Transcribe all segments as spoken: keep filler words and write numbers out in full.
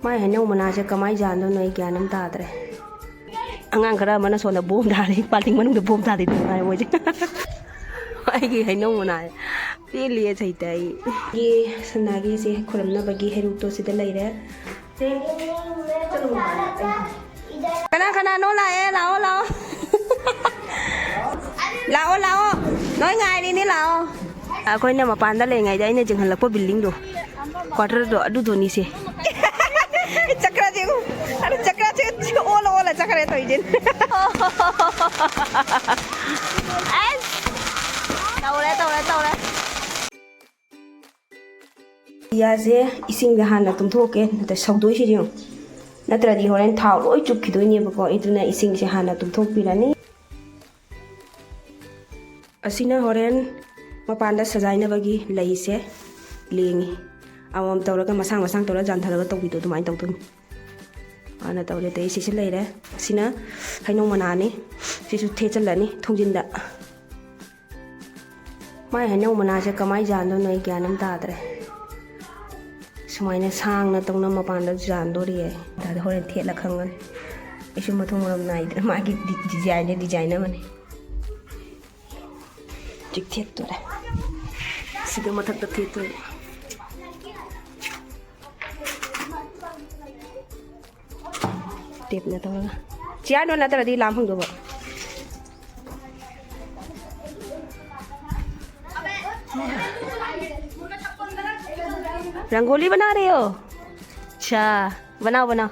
ꯃꯥꯏ ꯍꯩꯅꯧ ꯃꯅꯥꯁꯦ ꯀꯃꯥꯏꯅ ꯌꯥꯟꯗꯣꯏꯅꯣ ꯑꯩ ꯒ꯭ꯌꯥꯟ ꯑꯃ ꯇꯥꯗ꯭ꯔꯦ꯫ ꯑꯉꯥꯡ ꯈꯔ ꯑꯃꯅ ꯁꯣꯝꯗ ꯕꯣꯝ ꯊꯥꯔꯤ, ꯄꯥꯜꯇꯤꯡ ꯃꯅꯨꯡꯗ ꯕꯣꯝ ꯊꯥꯗꯣꯏꯅꯤ ꯉꯥꯏ ꯃꯣꯏꯁꯦ꯫ ꯑꯩꯒꯤ ꯍꯩꯅꯧ ꯃꯅꯥꯁꯦ ꯄꯦꯜꯂꯤꯌꯦ ꯁꯩꯇ ꯑꯩ꯫ ꯒꯤ ꯁꯅꯥꯒꯤꯁꯦ ꯈꯨꯔꯨꯝꯅꯕꯒꯤ ꯍꯩꯔꯨꯛꯇꯣ ꯁꯤꯗ ꯂꯩꯔꯦ꯫ ꯀꯅꯥ ꯀꯅꯥꯅꯣ ꯂꯥꯛꯑꯦ? ꯂꯥꯛꯑꯣ, ꯂꯥꯛꯑꯣ꯫ ꯂꯥꯛꯑꯣ, ꯂꯥꯛꯑꯣ꯫ ꯅꯣꯏ ꯉꯥꯏꯔꯤꯅꯤ, ꯂꯥꯛꯑꯣ꯫ ꯑꯩꯈꯣꯏꯅ ꯃꯄꯥꯟꯗ ꯂꯩꯔꯤꯉꯩꯗ ꯑꯩꯅ ꯆꯤꯡꯍꯜꯂꯛꯄ buildingꯗꯣ, quarterꯗꯣ, ꯑꯗꯨꯗꯨꯅꯤꯁꯦ꯫ ꯆꯀ꯭ꯔꯁꯦ ꯌꯦꯡꯉꯨ꯫ ꯑꯗꯨ ꯆꯀ꯭ꯔꯁꯦ ꯑꯣꯜꯂ ꯑꯣꯜꯂ ꯆꯠꯈ꯭ꯔꯦ ꯇꯧꯔꯤꯁꯦ꯫ ꯑꯁ! ꯇꯧꯔꯦ, ꯇꯧꯔꯦ, ꯇꯧꯔꯦ꯫ ꯄꯤꯌꯥꯁꯁꯦ ꯏꯁꯤꯡꯗ ꯍꯥꯟꯅ ꯇꯨꯝꯊꯣꯛꯀꯦ, ꯅꯠꯇ꯭ꯔ ꯁꯧꯗꯣꯏꯁꯤ ꯌꯦꯡꯉꯨ, ꯅꯠꯇ꯭ꯔꯗꯤ ꯍꯣꯔꯦꯟ ꯊꯥꯎ ꯂꯣꯏ ꯆꯨꯞꯈꯤꯗꯣꯏꯅꯦꯕꯀꯣ꯫ ꯑꯗꯨꯅ ꯏꯁꯤꯡꯁꯦ ꯍꯥꯟꯅ ꯇꯨꯝꯊꯣꯛꯄꯤꯔꯅꯤ꯫ ꯑꯁꯤꯅ ꯍꯣꯔꯦꯟ ꯃꯄꯥꯟꯗ ꯁꯖꯥꯏꯅꯕꯒꯤ ꯂꯩꯁꯦ ꯂꯦꯡꯉꯤ꯫ ꯑꯃꯃꯝ ꯇꯧꯔꯒ ꯃꯁꯥꯡ ꯃꯁꯥꯡ ꯇꯧꯔꯒ ꯌꯥꯟꯊꯔꯒ ꯇꯧꯕꯤꯗꯣ ꯑꯗꯨꯃꯥꯏꯅ ꯇꯧꯗꯣꯏꯅꯤ꯫ ꯍꯥꯟꯅ ꯇꯧꯔꯦ꯫ ꯑꯗꯩ ꯁꯤꯁꯨ ꯂꯩꯔꯦ꯫ ꯁꯤꯅ ꯍꯩꯅꯧ ꯃꯅꯥꯅꯤ꯫ ꯁꯤꯁꯨ ꯊꯦꯠꯆꯜꯂꯅꯤ ꯊꯣꯡꯖꯤꯟꯗ꯫ ꯃꯥꯏ ꯍꯩꯅꯧ ꯃꯅꯥꯁꯦ ꯀꯃꯥꯏꯅ ꯌꯥꯟꯗꯣꯏꯅꯣ ꯑꯩ ꯒ꯭ꯌꯥꯟ ꯑꯃ ꯇꯥꯗ꯭ꯔꯦ꯫ ꯁꯨꯃꯥꯏꯅ ꯁꯥꯡꯅ ꯇꯧꯅ ꯃꯄꯥꯟꯗ ꯌꯥꯟꯗꯣꯔꯤꯌꯦ꯫ ꯑꯗ ꯍꯣꯔꯦꯟ ꯊꯦꯠꯂ ꯈꯪꯒꯅꯤ꯫ ꯑꯩꯁꯨ ꯃꯊꯣꯡ ꯃꯔꯝ ꯅꯥꯏꯗ꯭ꯔꯦ꯫ ꯃꯥꯒꯤ ꯗꯤ-, design ꯗꯤ design ꯑꯃꯅꯤ꯫ ꯍꯧꯖꯤꯛ ꯊꯦꯠꯇꯣꯔꯦ꯫ ꯁꯤꯗ ꯃꯊꯛꯇ ꯊꯦꯠꯇꯣꯔꯦ꯫ Tapeꯅ ꯇꯧꯔꯒ꯫ Chairꯗꯣ ꯅꯠꯇ꯭ꯔꯗꯤ ꯂꯥꯝ ꯐꯪꯗꯧꯕ꯫ रंगोली बना रहे हो? अच्छा, बनाओ, बनाओ।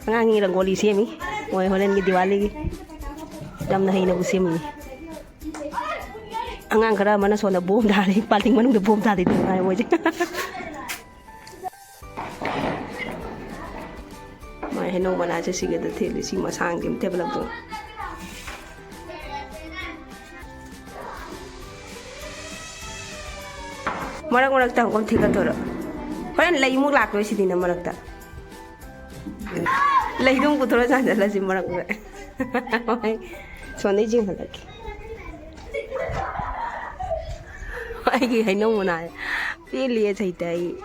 ꯑꯉꯥꯡꯒꯤ ꯔꯪꯒꯣꯂꯤ ꯁꯦꯝꯃꯤ꯫ ꯃꯣꯏ ꯍꯣꯔꯦꯟꯒꯤ ꯗꯤꯋꯥꯂꯤꯒꯤ꯫ ꯌꯥꯝꯅ ꯍꯩꯅꯕꯨ ꯁꯦꯝꯃꯤ꯫ ꯑꯉꯥꯡ ꯈꯔ ꯑꯃꯅ ꯁꯣꯝꯗ ꯕꯣꯝ ꯊꯥꯔꯤ, ꯄꯥꯜꯇꯤꯡ ꯃꯅꯨꯡꯗ ꯕꯣꯝ ꯊꯥꯗꯣꯏꯅꯤ ꯉꯥꯏ ꯃꯣꯏꯁꯦ꯫ ꯃꯥꯏ ꯍꯩꯅꯧ ꯃꯅꯥꯁꯦ ꯁꯤꯒꯗ ꯊꯦꯠꯂꯤ, ꯁꯤ ꯃꯁꯥꯡꯁꯦ ꯑꯝ ꯊꯦꯠꯄꯂꯛꯇꯣ꯫ ꯃꯔꯛ ꯃꯔꯛꯇ ꯑꯃꯨꯛ ꯊꯦꯠꯀꯠꯇꯣꯏꯔꯣ? ꯍꯣꯔꯦꯟ ꯂꯩꯃꯨꯛ ꯂꯥꯛꯇꯣꯏꯁꯤꯗꯤꯅ ꯃꯔꯛꯇ꯫ ꯂꯩꯗꯨꯝ ꯄꯨꯊꯣꯔ ꯆꯥꯟꯁꯤꯜꯂꯁꯤ ꯃꯔꯛꯇ꯫ ꯍꯣꯏ, ꯁꯣꯝꯗꯩ ꯆꯤꯡꯈꯠꯂꯛꯀꯦ꯫ ꯑꯩꯒꯤ ꯍꯩꯅꯧ ꯃꯅꯥ ꯄꯦꯜꯂꯤꯌꯦ ꯁꯩꯇ ꯑꯩ꯫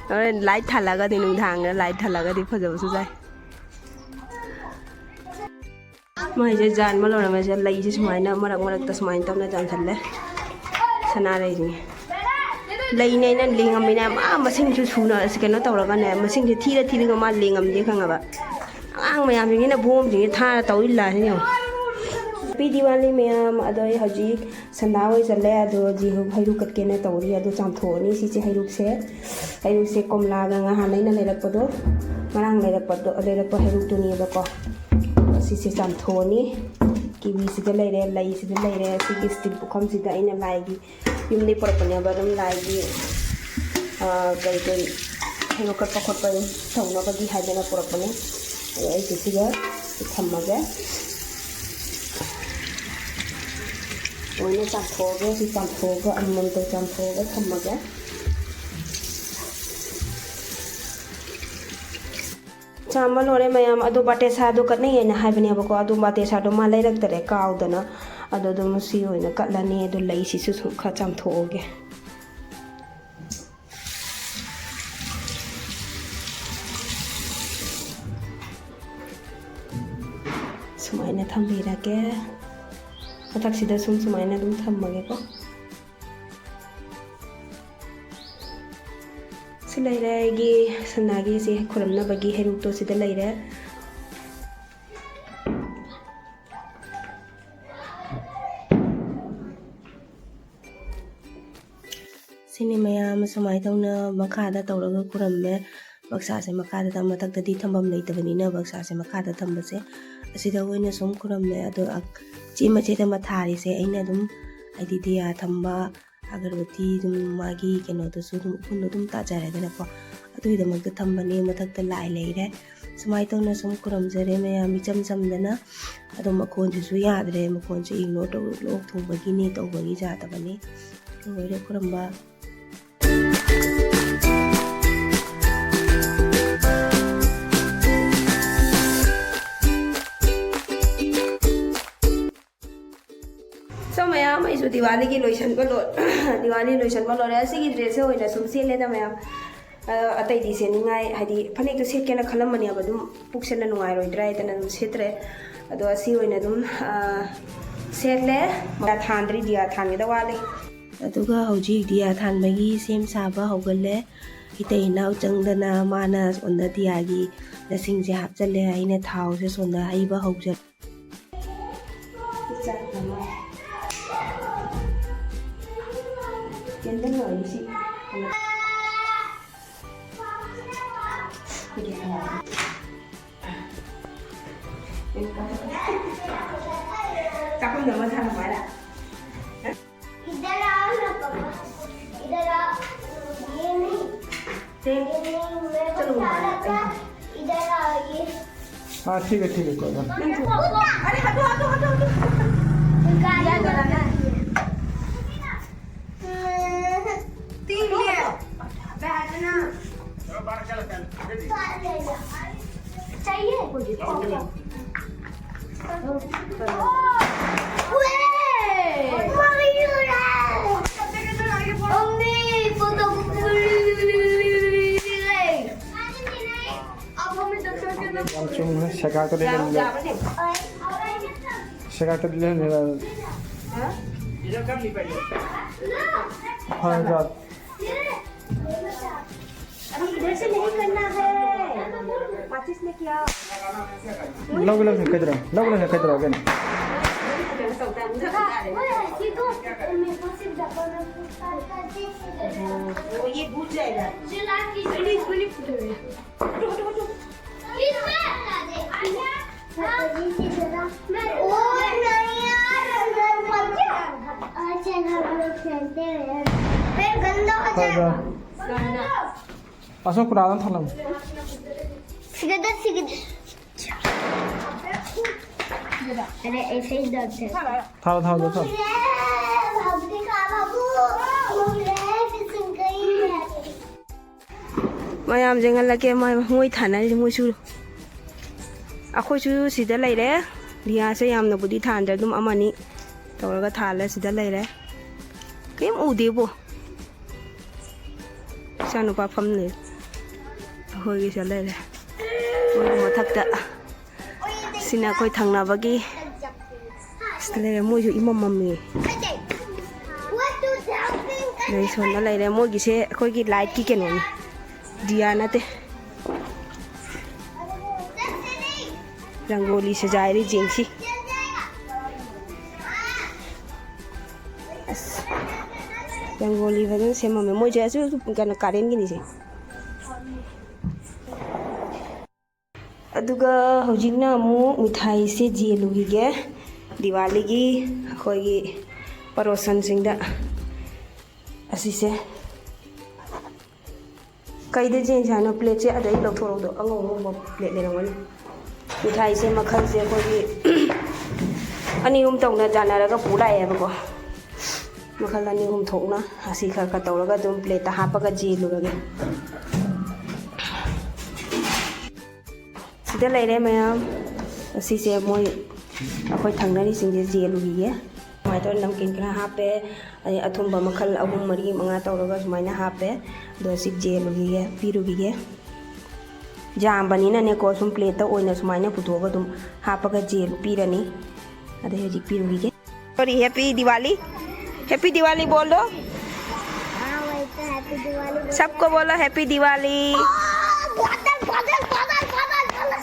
ꯍꯣꯔꯦꯟ ꯂꯥꯏꯠ ꯊꯥꯜꯂꯒꯗꯤ, ꯅꯨꯡꯗꯥꯡꯗ ꯂꯥꯏꯠ ꯊꯥꯜꯂꯒꯗꯤ ꯐꯖꯕꯁꯨ ꯁꯥꯏ꯫ ꯃꯥꯏꯁꯦ ꯖꯥꯟꯕ ꯂꯣꯏꯔꯝꯃꯦ꯫ ꯁꯦ ꯂꯩꯁꯦ ꯁꯨꯃꯥꯏꯅ ꯃꯔꯛ ꯃꯔꯛꯇ ꯁꯨꯃꯥꯏꯅ ꯇꯧꯅ ꯖꯥꯟꯁꯜꯂꯦ꯫ ꯁꯅꯥꯔꯩꯁꯤꯅꯦ꯫ ꯂꯩꯅꯦ ꯑꯩꯅ ꯂꯦꯡꯉꯝꯃꯤꯅꯦ꯫ ꯑꯥ ꯃꯁꯤꯡꯁꯨ ꯁꯨꯅ ꯀꯩꯅꯣ ꯇꯧꯔꯒꯅꯦ꯫ ꯃꯁꯤꯡꯁꯦ ꯊꯤꯔ ꯊꯤꯔꯒ ꯃꯥ ꯂꯦꯡꯉꯝꯗꯦ ꯈꯪꯉꯕ꯫ ꯑꯉꯥꯡ ꯃꯌꯥꯝꯁꯤꯡꯁꯤꯅ ꯕꯣꯝꯁꯤꯡꯁꯦ ꯊꯥꯔ ꯇꯧꯔꯤ ꯂꯥꯁꯤꯅꯦ ꯌꯦꯡꯉꯣ꯫ ꯍꯦꯄꯤ ꯗꯤꯋꯥꯂꯤ ꯃꯌꯥꯝ꯫ ꯑꯗꯣ ꯑꯩ ꯍꯧꯖꯤꯛ ꯁꯟꯗꯥ ꯑꯣꯏ ꯆꯠꯂꯦ꯫ ꯑꯗꯣ ꯍꯧꯖꯤꯛ ꯍꯩꯔꯨꯛ ꯀꯠꯀꯦꯅ ꯇꯧꯔꯤ꯫ ꯑꯗꯣ ꯆꯥꯝꯊꯣꯛꯑꯅꯤ ꯁꯤꯁꯦ ꯍꯩꯔꯨꯛꯁꯦ꯫ ꯍꯩꯔꯨꯛꯁꯦ ꯀꯣꯝꯂꯥꯒ ꯉꯍꯥꯟ ꯑꯩꯅ ꯂꯩꯔꯛꯄꯗꯣ, ꯉꯔꯥꯡ ꯂꯩꯔꯛꯄꯗꯣ, ꯂꯩꯔꯛꯄ ꯍꯩꯔꯨꯛꯇꯨꯅꯦꯕꯀꯣ꯫ ꯁꯤꯁꯦ ꯆꯥꯝꯊꯣꯛꯑꯅꯤ꯫ ꯀꯤꯋꯤꯁꯤꯗ ꯂꯩꯔꯦ, ꯂꯩꯁꯤꯗ ꯂꯩꯔꯦ꯫ ꯁꯤꯒꯤ ꯁ꯭ꯇꯤꯜ ꯄꯨꯈꯝꯁꯤꯗ ꯑꯩꯅ ꯂꯥꯏꯒꯤ ꯌꯨꯝꯗꯒꯤ ꯄꯨꯔꯛꯄꯅꯦꯕ꯫ ꯑꯗꯨꯝ ꯂꯥꯏꯒꯤ, ꯑꯥ, ꯀꯩ ꯀꯩ ꯍꯩꯔꯨꯛ ꯀꯠꯄ ꯈꯣꯠꯄ ꯑꯗꯨꯝ ꯇꯧꯅꯕꯒꯤ ꯍꯥꯏꯗꯅ ꯄꯨꯔꯛꯄꯅꯦ꯫ ꯑꯗꯣ ꯑꯩꯁꯦ ꯁꯤꯒ ꯊꯝꯃꯒꯦ꯫ ꯂꯣꯏꯅ ꯆꯥꯝꯊꯣꯛꯑꯒꯦ꯫ ꯁꯤ ꯆꯥꯝꯊꯣꯛꯑꯒ ꯑꯃꯃꯝꯇ ꯆꯥꯝꯊꯣꯛꯑꯒ ꯊꯝꯃꯒꯦ꯫ ꯆꯥꯝꯕ ꯂꯣꯏꯔꯦ ꯃꯌꯥꯝ꯫ ꯑꯗꯣ ꯕꯥꯇꯦꯁꯥꯗꯣ ꯀꯠꯅꯩ ꯍꯥꯏꯅ ꯍꯥꯏꯕꯅꯦꯕꯀꯣ꯫ ꯑꯗꯣ ꯕꯥꯇꯦꯁꯥꯗꯣ ꯃꯥ ꯂꯩꯔꯛꯇꯔꯦ, ꯀꯥꯎꯗꯅ꯫ ꯑꯗꯣ ꯑꯗꯨꯝ ꯁꯤ ꯑꯣꯏꯅ ꯀꯠꯂꯅꯤ꯫ ꯑꯗꯣ ꯂꯩꯁꯤꯁꯨ ꯁꯨꯝ ꯈꯔ ꯆꯥꯝꯊꯣꯛꯑꯒꯦ꯫ ꯁꯨꯃꯥꯏꯅ ꯊꯝꯕꯤꯔꯒꯦ꯫ ꯃꯊꯛꯁꯤꯗ ꯁꯨꯝ ꯁꯨꯃꯥꯏꯅ ꯑꯗꯨꯝ ꯊꯝꯃꯒꯦꯀꯣ꯫ ꯁꯤ ꯂꯩꯔꯦ ꯑꯩꯒꯤ ꯁꯅꯥꯒꯤꯁꯦ ꯈꯨꯔꯝꯅꯕꯒꯤ ꯍꯩꯔꯨꯛꯇꯣ ꯁꯤꯗ ꯂꯩꯔꯦ꯫ ꯁꯤꯅꯤ ꯃꯌꯥꯝ ꯁꯨꯃꯥꯏꯅ ꯇꯧꯅ ꯃꯈꯥꯗ ꯇꯧꯔꯒ ꯈꯨꯔꯝꯃꯦ꯫ ꯕꯛꯁꯥꯁꯦ ꯃꯈꯥꯗ ꯊꯝ-, ꯃꯊꯛꯇꯗꯤ ꯊꯝꯐꯝ ꯂꯩꯇꯕꯅꯤꯅ ꯕꯛꯁꯥꯁꯦ ꯃꯈꯥꯗ ꯊꯝꯕꯁꯦ ꯑꯁꯤꯗ ꯑꯣꯏꯅ ꯁꯨꯝ ꯈꯨꯔꯝꯃꯦ꯫ ꯑꯗꯣ ꯑ-, ꯆꯦ ꯃꯆꯦꯠ ꯑꯃ ꯊꯥꯔꯤꯁꯦ ꯑꯩꯅ ꯑꯗꯨꯝ, ꯍꯥꯏꯗꯤ ꯗꯤꯌꯥ ꯊꯝꯕ, ꯑꯒꯔꯕꯇꯤ ꯑꯗꯨꯝ ꯃꯥꯒꯤ ꯀꯩꯅꯣꯗꯨꯁꯨ ꯑꯗꯨꯝ ꯎꯐꯨꯟꯗꯣ ꯑꯗꯨꯝ ꯇꯥꯖꯔꯦꯗꯅꯀꯣ, ꯑꯗꯨꯒꯤꯗꯃꯛꯇ ꯊꯝꯕꯅꯦ꯫ ꯃꯊꯛꯇ ꯂꯥꯏ ꯂꯩꯔꯦ꯫ ꯁꯨꯃꯥꯏꯅ ꯇꯧꯅ ꯁꯨꯝ ꯈꯨꯔꯨꯝꯖꯔꯦ ꯃꯌꯥꯝ, ꯏꯆꯝ ꯆꯝꯗꯅ꯫ ꯑꯗꯣ ꯃꯈꯣꯟꯁꯤꯁꯨ ꯌꯥꯗ꯭ꯔꯦ, ꯃꯈꯣꯟꯁꯦ ꯏꯒꯅꯣꯔ ꯇꯧꯔꯣ, ꯂꯣꯛ ꯊꯨꯡꯕꯒꯤꯅꯦ ꯇꯧꯕꯒꯤ ꯌꯥꯗꯕꯅꯤ꯫ ꯂꯣꯏꯔꯦ ꯈꯨꯔꯨꯝꯕ꯫ So ꯃꯌꯥꯝ, ꯑꯩꯁꯨ ꯗꯤꯋꯥꯂꯤꯒꯤ ꯂꯣꯏꯁꯟꯕ ꯂꯣꯏ-, ꯗꯤꯋꯥꯂꯤ ꯂꯣꯏꯁꯟꯕ ꯂꯣꯏꯔꯦ꯫ ꯑꯁꯤꯒꯤ ꯗ꯭ꯔꯦꯁꯁꯦ ꯑꯣꯏꯅ ꯁꯨꯝ ꯁꯦꯠꯂꯦꯗ ꯃꯌꯥꯝ꯫ ꯑ, ꯑꯇꯩꯗꯤ ꯁꯦꯠꯅꯤꯡꯉꯥꯏ, ꯍꯥꯏꯗꯤ ꯐꯅꯦꯛꯇꯣ ꯁꯦꯠꯀꯦꯅ ꯈꯜꯂꯝꯕꯅꯦꯕ, ꯑꯗꯨꯝ ꯄꯨꯛꯁꯦꯠꯅ ꯅꯨꯡꯉꯥꯏꯔꯣꯏꯗ꯭ꯔꯥ ꯍꯥꯏꯗꯅ ꯑꯗꯨꯝ ꯁꯦꯠꯇ꯭ꯔꯦ꯫ ꯑꯗꯣ ꯑꯁꯤ ꯑꯣꯏꯅ ꯑꯗꯨꯝ, ꯑ, ꯁꯦꯠꯂꯦ꯫ ꯗꯤꯌꯥ ꯊꯥꯟꯗ꯭ꯔꯤ, ꯗꯤꯌꯥ ꯊꯥꯟꯒꯗ ꯋꯥꯠꯂꯤ꯫ ꯑꯗꯨꯒ ꯍꯧꯖꯤꯛ ꯗꯤꯌꯥ ꯊꯥꯟꯕꯒꯤ ꯁꯦꯝ ꯁꯥꯕ ꯍꯧꯒꯠꯂꯦ꯫ ꯏꯇꯩ ꯏꯅꯥꯎ ꯆꯪꯗꯅ ꯃꯥꯅ ꯁꯣꯝꯗ ꯗꯤꯌꯥꯒꯤ ꯂꯁꯤꯡꯁꯦ ꯍꯥꯞꯆꯜꯂꯦ, ꯑꯩꯅ ꯊꯥꯎꯁꯦ ꯁꯣꯝꯗ ꯍꯩꯕ ꯍꯧꯖꯔꯦ꯫ ꯀꯦꯟꯗꯜ ꯑꯣꯏꯔꯤꯁꯤ꯫ ꯆꯥꯛꯈꯨꯝꯗ ꯑꯃ ꯊꯝꯃꯣ ꯍꯥꯏꯔ? इधर आओ ना पापा, इधर आओ। ये नहीं, ये नहीं, मेरे को चलो, क्या लगता है? इधर आओ, ये। हाँ, ठीक है, ठीक है, कोई बात नहीं। अरे, हटो, हटो, हटो, हटो। गाड़ी वाला है। तीन ले। बैठना। चाहिए? हाँ, हाँ। अभी इधर से नहीं करना है। माचिस में क्या? लग, लग, किधर है? लग, लग, किधर है? वो ये बुझ जाएगा। ꯑꯁꯣꯛ ꯄꯨꯔꯥꯗ ꯊꯜꯂꯝꯃꯨ꯫ ꯁꯤꯒꯗ, ꯁꯤꯒꯗ꯫ ꯑꯔꯦ, ꯑꯩꯁꯦ ꯗꯥꯛꯇꯔ꯫ ꯊꯥꯔꯣ, ꯊꯥꯔꯣ, ꯊꯥꯔꯣ꯫ ꯃꯌꯥꯝꯁꯦ ꯉꯜꯂꯛꯀꯦ, ꯃꯣꯏ, ꯃꯣꯏ ꯊꯥꯅꯔꯤꯁꯦ, ꯃꯣꯏꯁꯨ꯫ ꯑꯩꯈꯣꯏꯁꯨ ꯁꯤꯗ ꯂꯩꯔꯦ꯫ ꯗꯤꯌꯥꯁꯦ ꯌꯥꯝꯅꯕꯨꯗꯤ ꯊꯥꯟꯗ꯭ꯔꯦ, ꯑꯗꯨꯝ ꯑꯃꯅꯤ ꯇꯧꯔꯒ ꯊꯥꯜꯂꯦ꯫ ꯁꯤꯗ ꯂꯩꯔꯦ꯫ ꯀꯩꯝ ꯎꯗꯦꯕꯣ꯫ ꯏꯆꯥꯅꯨꯄꯥ ꯐꯝ ꯂꯩ꯫ ꯑꯩꯈꯣꯏꯒꯤꯁꯨ ꯂꯩꯔꯦ꯫ ꯃꯣꯏꯒꯤ ꯃꯊꯛꯇ꯫ ꯁꯤꯅ ꯑꯩꯈꯣꯏ ꯊꯪꯅꯕꯒꯤ꯫ ꯁꯤꯗ ꯂꯩꯔꯦ꯫ ꯃꯣꯏꯁꯨ ꯏꯃꯝ ꯃꯝꯃꯤ꯫ ꯑꯗꯩ ꯁꯣꯝꯗ ꯂꯩꯔꯦ꯫ ꯃꯣꯏꯒꯤꯁꯦ ꯑꯩꯈꯣꯏꯒꯤ ꯂꯥꯏꯠꯀꯤ ꯀꯩꯅꯣꯅꯤ꯫ ꯗꯤꯌꯥ ꯅꯠꯇꯦ꯫ ꯔꯪꯒꯣꯂꯤ ꯁꯖꯥꯏꯔꯤ ꯌꯦꯡꯁꯤ꯫ ꯑꯁ, ꯔꯪꯒꯣꯂꯤ ꯐꯖꯅ ꯁꯦꯝꯃꯝꯃꯦ꯫ ꯃꯣꯏꯁꯦ ꯑꯁꯤ ꯀꯩꯅꯣ ꯀꯥꯔꯦꯟꯒꯤꯅꯤꯁꯦ꯫ ꯑꯗꯨꯒ ꯍꯧꯖꯤꯛꯅ ꯑꯃꯨꯛ ꯃꯤꯊꯥꯏꯁꯦ ꯌꯦꯜꯂꯨꯈꯤꯒꯦ꯫ ꯗꯤꯋꯥꯂꯤꯒꯤ ꯑꯩꯈꯣꯏꯒꯤ ꯄꯔꯣꯁꯟꯁꯤꯡꯗ ꯑꯁꯤꯁꯦ꯫ ꯀꯩꯗ ꯆꯦꯟꯁꯦ ꯍꯥꯏꯅꯣ? ꯄ꯭ꯂꯦꯠꯁꯦ ꯑꯗꯩ ꯂꯧꯊꯣꯔꯛꯎꯗꯣ꯫ ꯑꯉꯧ ꯑꯉꯧꯕ ꯄ꯭ꯂꯦꯠ ꯂꯩꯔꯝꯒꯅꯤ꯫ ꯃꯤꯊꯥꯏꯁꯦ ꯃꯈꯜꯁꯦ ꯑꯩꯈꯣꯏꯒꯤ ꯑꯅꯤ ꯑꯍꯨꯝ ꯇꯧꯅ ꯌꯥꯅꯔꯒ ꯄꯨ ꯂꯥꯛꯑꯦꯕꯀꯣ꯫ ꯃꯈꯜ ꯑꯅꯤ ꯑꯍꯨꯝ ꯊꯣꯛꯅ ꯑꯁꯤ ꯈꯔ ꯈꯔ ꯇꯧꯔꯒ ꯑꯗꯨꯝ ꯄ꯭ꯂꯦꯠꯇ ꯍꯥꯞꯄꯒ ꯌꯦꯜꯂꯨꯔꯒꯦ꯫ ꯁꯤꯗ ꯂꯩꯔꯦ ꯃꯌꯥꯝ꯫ ꯑꯁꯤꯁꯦ ꯃꯣꯏ ꯑꯩꯈꯣꯏ ꯊꯪꯅꯔꯤꯁꯤꯡꯁꯦ ꯌꯦꯜꯂꯨꯈꯤꯒꯦ꯫ ꯁꯨꯃꯥꯏꯅ ꯇꯧꯔ ꯅꯝꯀꯤꯟ ꯈꯔ ꯍꯥꯞꯄꯦ꯫ ꯑꯗꯩ ꯑꯊꯨꯝꯕ ꯃꯈꯜ ꯑꯍꯨꯝ, ꯃꯔꯤ, ꯃꯉꯥ ꯇꯧꯔꯒ ꯁꯨꯃꯥꯏꯅ ꯍꯥꯞꯄꯦ꯫ ꯑꯗꯣ ꯁꯤ ꯌꯦꯜꯂꯨꯈꯤꯒꯦ, ꯄꯤꯔꯨꯈꯤꯒꯦ꯫ ꯌꯥꯝꯕꯅꯤꯅꯅꯦꯀꯣ, ꯁꯨꯝ ꯄ꯭ꯂꯦꯠꯇ ꯑꯣꯏꯅ ꯁꯨꯃꯥꯏꯅ ꯄꯨꯊꯣꯛꯑꯒ ꯑꯗꯨꯝ ꯍꯥꯞꯄꯒ ꯌꯦꯜ ꯄꯤꯔꯅꯤ꯫ ꯑꯗꯩ ꯍꯧꯖꯤꯛ ꯄꯤꯔꯨꯈꯤꯒꯦ꯫ Sorry, Happy Diwali. Happy Diwali बोल दो। हाँ, वही तो, Happy Diwali बोल सबको बोलो Happy Diwali। बादल, बादल, बादल, बादल, बादल।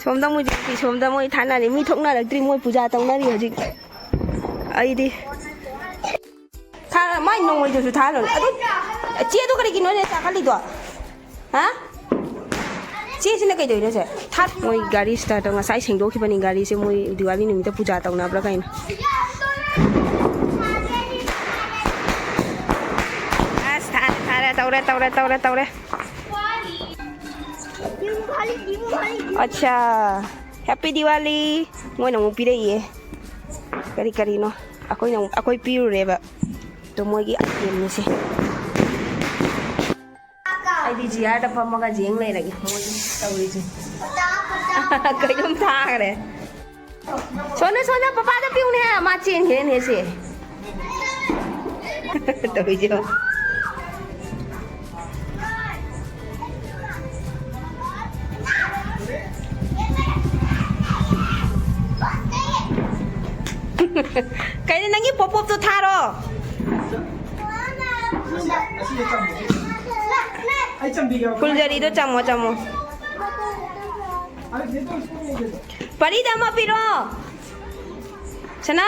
ꯁꯣꯝꯗ ꯃꯣꯏ ꯍꯧꯖꯤꯛꯇꯤ, ꯁꯣꯝꯗ ꯃꯣꯏ ꯊꯥꯅꯔꯤ, ꯃꯤ ꯊꯣꯛꯅꯔꯛꯇ꯭ꯔꯤ, ꯃꯣꯏ ꯄꯨꯖꯥ ꯇꯧꯅꯔꯤ ꯍꯧꯖꯤꯛ꯫ ꯑꯩꯗꯤ ꯊꯥ-, ꯃꯥꯏ ꯅꯣꯡꯃꯩꯗꯨꯁꯨ ꯊꯥꯍꯜꯂꯣꯅꯦ꯫ ꯑꯗꯨ ꯆꯦꯗꯣ ꯀꯔꯤꯒꯤꯅꯣꯅꯦ ꯆꯥꯈꯠꯂꯤꯗꯣ? ꯍꯥ? ꯆꯦꯁꯤꯅ ꯀꯩꯗꯧꯔꯤꯅꯣ ꯁꯦ? ꯊꯥ-, ꯃꯣꯏ ꯒꯥꯔꯤ ꯁ꯭ꯇꯥꯔꯠ ꯇꯧ-, ꯉꯁꯥꯏ ꯁꯦꯡꯗꯣꯛꯈꯤꯕꯅꯤ ꯒꯥꯔꯤꯁꯦ, ꯃꯣꯏ ꯗꯤꯋꯥꯂꯤ ꯅꯨꯃꯤꯠꯇ ꯄꯨꯖꯥ ꯇꯧꯅꯕ꯭ꯔꯥ ꯀꯩꯅꯣ? ꯑꯁ, ꯊꯥꯔꯦ, ꯊꯥꯔꯦ, ꯇꯧꯔꯦ, ꯇꯧꯔꯦ, ꯇꯧꯔꯦ, ꯇꯧꯔꯦ, ꯇꯧꯔꯦ꯫ ꯑꯠꯁꯥ, Happy Diwali꯫ ꯃꯣꯏꯅ ꯑꯃꯨꯛ ꯄꯤꯔꯛꯏꯌꯦ꯫ ꯀꯔꯤ ꯀꯔꯤꯅꯣ? ꯑꯩꯈꯣꯏꯅ ꯑꯃꯨꯛ, ꯑꯩꯈꯣꯏ ꯄꯤꯔꯨꯔꯦꯕ꯫ ꯑꯗꯣ ꯃꯣꯏꯒꯤ ꯑꯥꯏꯇꯦꯝꯅꯤꯁꯦ꯫ ꯑꯩꯗꯤ ꯆꯤꯌꯥꯔꯗ ꯐꯝꯃꯒ ꯌꯦꯡ ꯂꯩꯔꯒꯦ ꯃꯣꯏꯒꯤ ꯇꯧꯔꯤꯁꯦ꯫ ꯀꯩꯅꯣꯝ ꯊꯥꯈ꯭ꯔꯦ꯫ ꯁꯣꯅ, ꯁꯣꯅ, ꯄꯄꯥꯗ ꯄꯤꯌꯨꯅꯦ, ꯃꯥ ꯆꯦꯟꯈ꯭ꯔꯦꯅꯦ ꯁꯦ꯫ ꯇꯧꯔꯤꯁꯦ ꯌꯦꯡꯉꯣ꯫ ꯀꯩꯅꯣ, ꯅꯪꯒꯤ ꯄꯣꯞ ꯄꯣꯞꯇꯣ ꯊꯥꯔꯣ꯫ ꯑꯩ ꯆꯝꯕꯤꯒꯦ꯫ ꯀꯨꯜꯖꯔꯤꯗꯣ ꯆꯝꯃꯣ, ꯆꯝꯃꯣ꯫ ꯄꯔꯤꯗ ꯑꯃ ꯄꯤꯔꯣ꯫ ꯁꯅꯥ꯫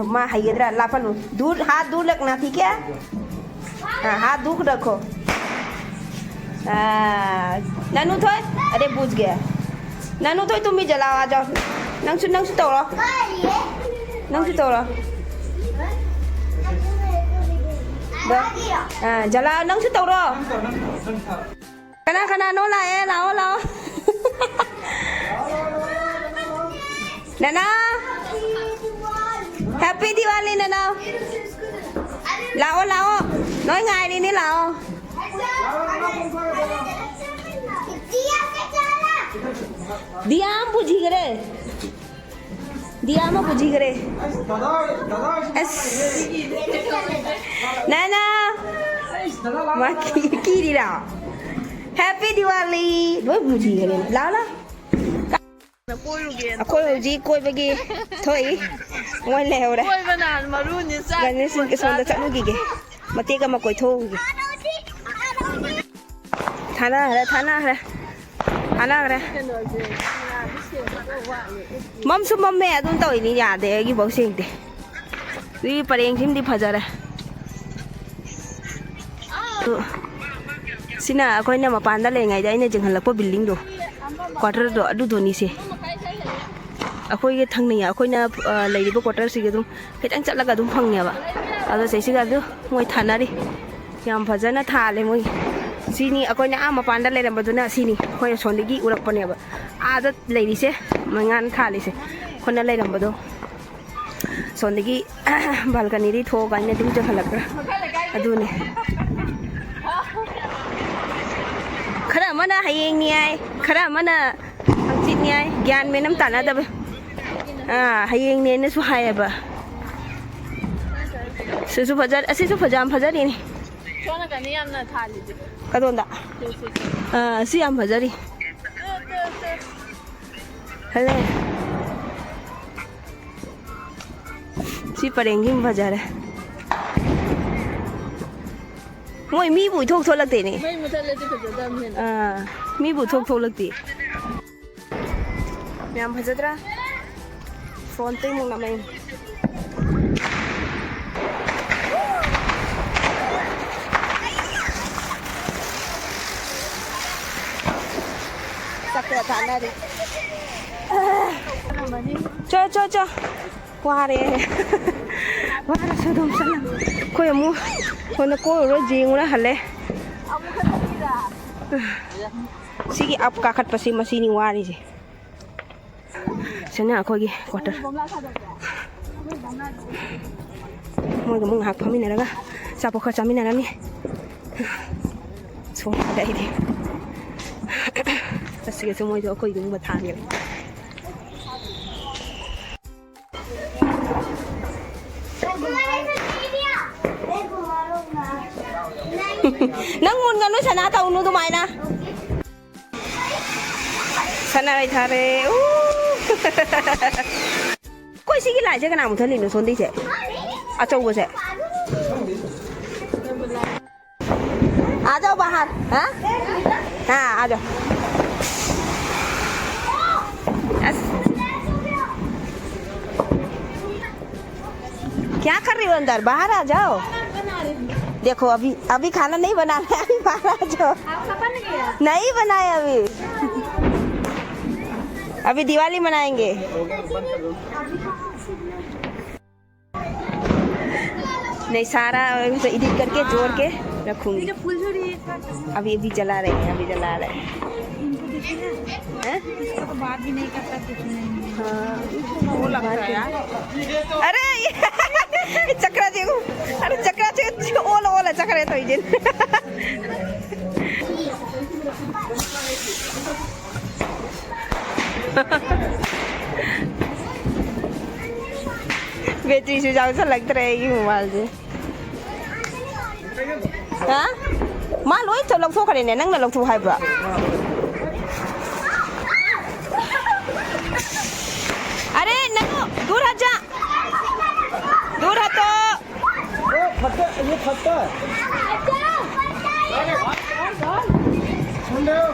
ꯃꯥ ꯍꯩꯒꯗ꯭ꯔꯥ? ꯂꯥꯞꯍꯜꯂꯨ꯫ दूर, हाथ दूर रखना, ठीक है? हाँ, हाथ दूर रखो। हाँ, ननू थोय, अरे बुझ गया। ननू थोय, तुम भी जलाओ, आ जाओ। नंगसु, नंगसु तौरो। नंगसु तौरो। ब-, हाँ, जलाओ, नंगसु तौरो। ꯀꯅꯥ ꯀꯅꯥꯅꯣ ꯂꯥꯛꯑꯦ? ꯂꯥꯛꯑꯣ, ꯂꯥꯛꯑꯣ꯫ ꯅꯅꯥꯎ, Happy Diwali, ꯅꯅꯥꯎ꯫ ꯂꯥꯛꯑꯣ, ꯂꯥꯛꯑꯣ꯫ ꯅꯣꯏ ꯉꯥꯏꯔꯤꯅꯤ, ꯂꯥꯛꯑꯣ꯫ ꯗꯤꯌꯥ ꯑꯃ ꯄꯨꯁꯤꯈ꯭ꯔꯦ꯫ ꯗꯤꯌꯥ ꯑꯃ ꯄꯨꯁꯤꯈ꯭ꯔꯦ꯫ ꯑꯁ꯫ ꯅꯅꯥꯎ꯫ ꯃꯥ ꯀꯤ-, ꯀꯤꯔꯤꯔꯥ? Happy Diwali! ꯂꯣꯏ ꯄꯨꯁꯤꯈ꯭ꯔꯦ꯫ ꯂꯥꯎ, ꯂꯥꯎ꯫ ꯀꯣꯏꯔꯨꯒꯦꯅ ꯑꯩꯈꯣꯏ ꯍꯧꯖꯤꯛ ꯀꯣꯏꯕꯒꯤ ꯊꯣꯛꯏ꯫ ꯃꯣꯏ ꯂꯩꯍꯧꯔꯦ꯫ ꯀꯣꯏꯕꯅ ꯃꯔꯨꯅꯤ, ꯆꯥꯛ ꯒꯅꯦꯁ ꯁꯣꯝꯗ ꯆꯥꯗ-, ꯆꯠꯂꯨꯈꯤꯒꯦ꯫ ꯃꯇꯦꯛ ꯑꯃ ꯀꯣꯏꯊꯣꯛꯎꯈꯤꯒꯦ꯫ ꯊꯥꯅꯈ꯭ꯔꯦ, ꯊꯥꯅꯈ꯭ꯔꯦ꯫ ꯊꯥꯅꯈ꯭ꯔꯦ꯫ ꯀꯩꯅꯣꯁꯦ, ꯉꯥꯗꯤ ꯁꯦꯝꯕꯗꯣ ꯋꯥꯠꯂꯤ꯫ ꯃꯝꯁꯨ ꯃꯝꯃꯦ, ꯑꯗꯨꯝ ꯇꯧꯏꯅꯤ, ꯌꯥꯗꯦ, ꯑꯩꯒꯤꯐꯧ ꯁꯦꯡꯗꯦ꯫ ꯁꯤ ꯄꯔꯦꯡꯁꯤꯃꯗꯤ ꯐꯖꯔꯦ꯫ ꯑꯗꯨ ꯁꯤꯅ ꯑꯩꯈꯣꯏꯅ ꯃꯄꯥꯟꯗ ꯂꯩꯔꯤꯉꯩꯗ ꯑꯩꯅ ꯌꯦꯡꯍꯜꯂꯛꯄ buildingꯗꯣ, quarterꯗꯣ, ꯑꯗꯨꯗꯣꯅꯤ ꯁꯤ꯫ ꯑꯩꯈꯣꯏꯒꯤ ꯊꯪꯅꯩ, ꯑꯩꯈꯣꯏꯅ, ꯑ, ꯂꯩꯔꯤꯕ quarterꯁꯤꯒꯤ ꯑꯗꯨꯝ ꯈꯤꯇꯪ ꯆꯠꯂꯒ ꯑꯗꯨꯝ ꯐꯪꯉꯦꯕ꯫ ꯑꯗꯣ ꯁꯤꯁꯤꯒ ꯑꯗꯨ ꯃꯣꯏ ꯊꯥꯅꯔꯤ꯫ ꯌꯥꯝ ꯐꯖꯅ ꯊꯥꯜꯂꯦ ꯃꯣꯏ꯫ ꯁꯤꯅꯤ ꯑꯩꯈꯣꯏꯅ ꯑꯥ ꯃꯄꯥꯟꯗ ꯂꯩꯔꯝꯕꯗꯨꯅ ꯁꯤꯅꯤ꯫ ꯑꯩꯈꯣꯏ ꯑꯁꯣꯝꯗꯒꯤ ꯎꯔꯛꯄꯅꯦꯕ꯫ ꯑꯥꯗ ꯂꯩꯔꯤꯁꯦ ꯃꯉꯥꯟ ꯊꯥꯜꯂꯤꯁꯦ꯫ ꯑꯩꯈꯣꯏꯅ ꯂꯩꯔꯝꯕꯗꯣ꯫ ꯁꯣꯝꯗꯒꯤ balconyꯗꯒꯤ ꯊꯣꯛꯑꯒ ꯑꯩꯅ ꯑꯗꯨꯝ ꯆꯪꯍꯜꯂꯛꯄ꯭ꯔꯥ? ꯑꯗꯨꯅꯦ꯫ ꯈꯔ ꯑꯃꯅ ꯍꯌꯦꯡꯅꯤ ꯍꯥꯏ, ꯈꯔ ꯑꯃꯅ ꯍꯪꯆꯤꯠꯅꯤ ꯍꯥꯏ, ꯒ꯭ꯌꯥꯟ ꯃꯦꯟ ꯑꯃ ꯇꯥꯅꯗꯕ꯫ ꯑꯥ, ꯍꯌꯦꯡꯅꯦꯅꯁꯨ ꯍꯥꯏꯌꯦꯕ꯫ ꯁꯤꯁꯨ ꯐꯖ-, ꯑꯁꯤꯁꯨ ꯐꯖ-, ꯌꯥꯝ ꯐꯖꯔꯤꯅꯤ꯫ ꯁꯣꯝ ꯅꯥꯀꯟꯗ ꯌꯥꯝꯅ ꯊꯥꯜꯂꯤꯁꯦ꯫ ꯀꯗꯣꯝꯗ? ꯁꯤ, ꯁꯤ, ꯁꯤ꯫ ꯑꯥ, ꯁꯤ ꯌꯥꯝ ꯐꯖꯔꯤ꯫ Two, two, two. ꯍꯜꯂꯦ꯫ ꯁꯤ ꯄꯔꯦꯡꯁꯤꯃ ꯐꯖꯔꯦ꯫ ꯃꯣꯏ ꯃꯤꯕꯨ ꯏꯊꯣꯛ ꯊꯣꯛꯂꯛꯇꯦꯅꯦ꯫ ꯃꯩ ꯃꯨꯊꯠꯂꯗꯤ ꯐꯖꯗꯕꯅꯤꯅ꯫ ꯑꯥ, ꯃꯤꯕꯨ ꯊꯣꯛ ꯊꯣꯛꯂꯛꯇꯦ꯫ ꯌꯥꯝ ꯐꯖꯗ꯭ꯔꯥ? ꯐꯣꯟ ꯇꯩꯃꯨꯛ ꯅꯝꯃꯛꯏ꯫ ꯆꯥꯛꯀ ꯆꯥꯅꯔꯤ꯫ ꯆꯣ, ꯆꯣ, ꯆꯣ꯫ ꯋꯥꯔꯦ꯫ ꯋꯥꯔꯁꯨ ꯑꯗꯨꯝ ꯆꯠꯂꯝ꯫ ꯑꯩꯈꯣꯏ ꯑꯃꯨꯛ ꯍꯣꯟꯅ ꯀꯣꯏꯔꯨꯔ ꯌꯦꯡꯉꯨꯔ ꯍꯜꯂꯦ꯫ ꯁꯤꯒꯤ ꯑꯞ ꯀꯥꯈꯠꯄꯁꯤ ꯃꯁꯤꯅꯤ ꯋꯥꯔꯤꯁꯦ꯫ ꯁꯤꯅ ꯑꯩꯈꯣꯏꯒꯤ ꯀ꯭ꯋꯥꯇꯔ꯫ ꯃꯣꯏꯒ ꯑꯃꯨꯛ ꯉꯥꯏꯍꯥꯛ ꯐꯝꯃꯤꯟꯅꯔꯒ ꯑꯆꯥꯄꯣꯠ ꯈꯔ ꯆꯥꯃꯤꯟꯅꯔꯅꯤ꯫ ꯁꯣꯝꯗ ꯑꯩꯗꯤ ꯆꯠꯁꯤꯒꯁꯨ ꯃꯣꯏꯁꯨ ꯑꯩꯈꯣꯏ ꯌꯨꯝ ꯃꯊꯥꯅꯦꯕ꯫ ꯅꯪ ꯃꯨꯟꯒꯅꯨ, ꯁꯅꯥ, ꯇꯧꯅꯨ ꯑꯗꯨꯃꯥꯏꯅ꯫ ꯁꯅꯥ ꯂꯩꯊꯥꯔꯦ꯫ ꯎ꯫ ꯑꯩꯈꯣꯏ ꯁꯤꯒꯤ ꯂꯥꯏꯁꯦ ꯀꯅꯥ ꯃꯨꯊꯠꯂꯤꯅꯣ, ꯁꯣꯟꯗꯩꯁꯦ? ꯑꯆꯧꯕꯁꯦ꯫ आ जाओ बाहर, हाँ? हाँ, आ जाओ। अस-, क्या कर रही हो अंदर? बाहर आ जाओ। देखो, अभी, अभी खाना नहीं बना है, अभी बाहर आ जाओ। आपका बन गया? नहीं बनाया अभी। अभी दिवाली मनाएंगे। नहीं, सारा एडिट करके जोड़ के रखूंगी। अभी, अभी जला रहे हैं, अभी जला रहे हैं। हैं? हाँ। वो लगता है यार। अरे ये चक्रा जी को, अरे चक्रा जी, ओला ओला चक्रा तो ही जिन। ꯕꯦꯇ꯭ꯔꯤꯁꯨ ꯌꯥꯎꯁꯜꯂꯛꯇ꯭ꯔꯦ ꯑꯩꯒꯤ ꯃꯣꯕꯥꯏꯜꯁꯦ꯫ ꯍꯥ? ꯃꯥ ꯂꯣꯏ ꯂꯧꯊꯣꯛꯈ꯭ꯔꯦꯅꯦ, ꯅꯪꯅ ꯂꯧꯊꯣꯛ ꯍꯥꯏꯕ꯭ꯔꯣ? अरे नन्नू, दूर हट जा। फटका, ये फटका है। सुन रहे हो?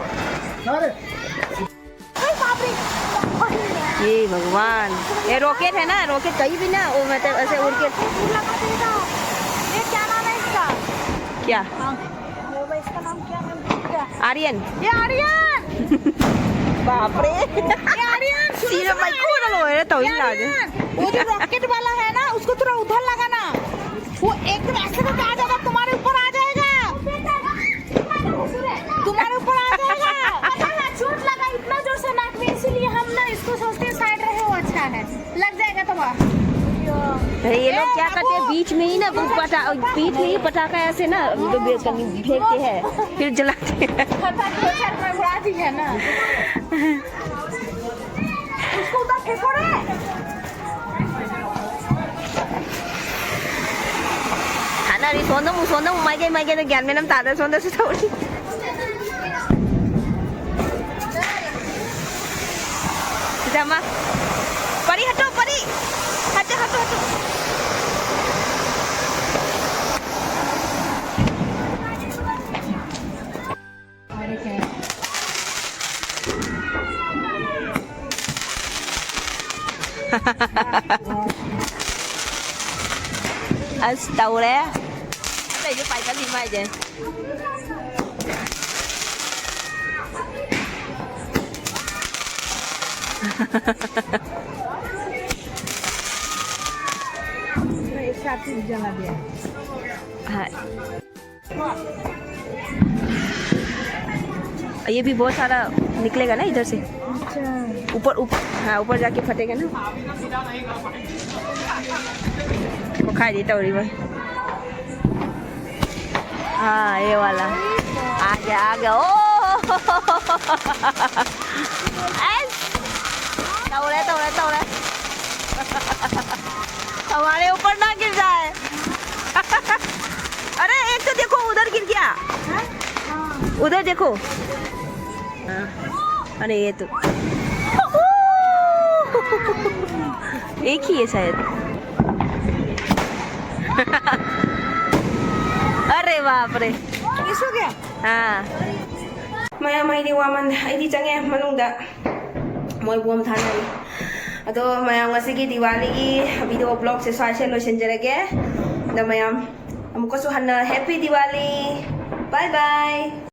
अरे। ये भगवान, ये रॉकेट है ना, रॉकेट कहीं भी ना, वो मतलब ऐसे उड़ के। ये क्या नाम है इसका? क्या? हाँ, वो इसका नाम क्या है? आर्यन। ये आर्यन। बाप रे। ये आर्यन, सुनो, सीधे सुनो, भाई, आर्यन। कौन लो है तो ये इलाज है। आर्यन, वो जो रॉकेट वाला है ना, उसको थोड़ा उधर लगाना। वो एकदम ऐसे करके आ जाएगा, तुम्हारे ऊपर आ जाएगा। तुम्हारे ऊपर आ जाएगा। पता है, चोट लगा इतना जोर से नाक में, इसीलिए हम ना इसको सोचते हैं साइड रहे, वो अच्छा है। लग जाएगा तुम्हारा। अरे, ये लोग क्या करते हैं, बीच में ही ना वो पटा, बीच में ही पटाखा ऐसे ना, तो बे-, कहीं फेंकते हैं, फिर जलाते हैं। पता नहीं, वो चार पांच उड़ा दी है ना। उसको उधर फेंको रे। खाना नहीं, सोनम, सोनम, माइगे, माइगे, तो ज्ञान में नम तादा, सोनम से थोड़ी। जमा। परी हटो, परी। हटो, हटो, हटो। ꯑꯁ, ꯇꯧꯔꯦ꯫ ꯑꯇꯩꯁꯨ ꯄꯥꯏꯈꯠꯂꯤ ꯃꯥꯏꯁꯦ꯫ एक साथ ही जला दिया। हाँ। ये भी बहुत सारा निकलेगा ना इधर से। अच्छा। ऊपर, ऊपर, हाँ, ऊपर जाके फटेगा ना। वो खा देता हो रही भाई। हाँ, ये वाला। आ गया, आ गया। ओ! ऐस! तौड़े, तौड़े, तौड़े। हमारे ऊपर ना गिर जाए। अरे, एक तो देखो, उधर गिर गया। उधर देखो। अरे, ये तो एक ही है शायद। ꯕꯥꯞꯔꯦ꯫ ꯑꯥ꯫ ꯃꯌꯥꯝ, ꯑꯩꯗꯤ ꯋꯥꯃꯟ, ꯑꯩꯗꯤ ꯆꯪꯉꯦ ꯃꯅꯨꯡꯗ꯫ ꯃꯣꯏ ꯕꯣꯝ ꯊꯥꯅꯔꯤ꯫ ꯑꯗꯣ ꯃꯌꯥꯝ, ꯉꯁꯤꯒꯤ ꯗꯤꯋꯥꯂꯤꯒꯤ video vlogꯁꯦ ꯁ꯭ꯋꯥꯏꯁꯦ ꯂꯣꯏꯁꯤꯟꯖꯔꯒꯦ꯫ ꯑꯗꯣ ꯃꯌꯥꯝ, ꯑꯃꯨꯛꯀꯁꯨ ꯍꯟꯅ Happy Diwali! Bye bye!